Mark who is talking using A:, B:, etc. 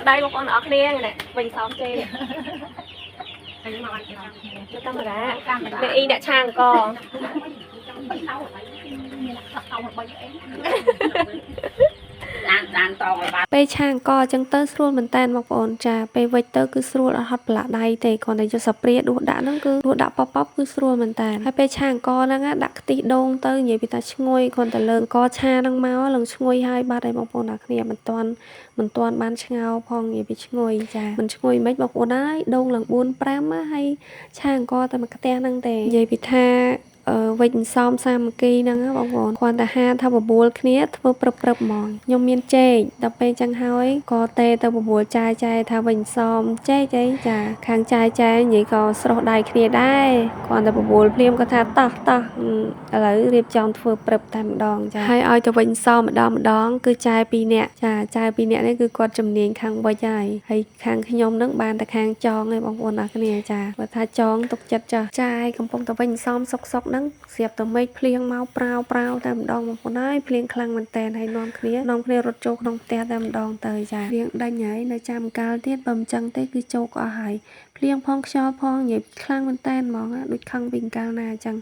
A: ស្ដីបងប្អូនទាំងអស់គ្នានេះវិញសំជេនេះនៅកាមេរ៉ាអ្នកអ៊ីអ្នកឆាអង្គ
B: ដានដានតងឲ្យបាន
C: ពេលឆាអង្គអញ្ចឹងទៅស្រួលមែនតើបងប្អូនចាពេលវិចទៅគឺស្រួលអត់ហត់ប្រឡាក់ដៃទេគ្រាន់តែយកសាព្រាដួសដាក់ហ្នឹងគឺដួសដាក់ប៉បៗគឺស្រួលមែនតើហើយពេលឆាអង្គហ្នឹងណាដាក់ខ្ទិះដូងទៅនិយាយពីថាឈ្ងុយគ្រាន់តែលើកអង្គឆាហ្នឹងមកឡើងឈ្ងុយហើយបាត់ហើយបងប្អូនអ្នកគ្នាមិនទាន់មិនទាន់បានឆ្ងោផងនិយាយពីឈ្ងុយចាមិនឈ្ងុយមិនបងប្អូនអើយដូងឡើង4 5ណាហើយឆាអង្គតែមួយខ្ទះហ្នឹងទេនិយាយពីថា អឺវិចសំសាមគ្គីហ្នឹងណាបងប្អូនគ្រាន់តែហាថាបបួលគ្នាធ្វើព្រឹបព្រឹបហ្មងខ្ញុំមានចេកដល់ពេលចឹងហើយក៏ទេទៅបបួលចាយចាយថាវិចសំចេកអីចាខាងចាយចាយនិយាយក៏ស្រស់ដៃគ្នាដែរគ្រាន់តែបបួលភ្លាមក៏ថាតោះតោះឥឡូវរៀបចំធ្វើព្រឹបតែម្ដងចាហើយឲ្យទៅវិចសំម្ដងម្ដងគឺចាយពីរនាក់ចាចាយពីរនាក់នេះគឺគាត់ជំនាញខាងវិចហើយហើយខាងខ្ញុំនឹងបានតែខាងចងឯងបងប្អូនអរគ្នាចាគាត់ថាចងទុកចិត្តចាស់ចាយកំពុងតែវិចសំសុកសុកហ្នឹងស្រាប់តែមេឃភ្លៀងមកប្រាវប្រាវតែម្ដងបងប្អូនហើយភ្លៀងខ្លាំងមែនតើហើយនាំគ្នានាំគ្នារត់ចូលក្នុងផ្ទះតែម្ដងទៅចាភ្លៀងដេញហើយនៅចាំកាលទៀតបើមិនចឹងទេគឺជោគអស់ហើយភ្លៀងផងខ្យល់ផងនិយាយខ្លាំងមែនតើហ្មងណាដូចខឹងពីកាលណាអញ្ចឹង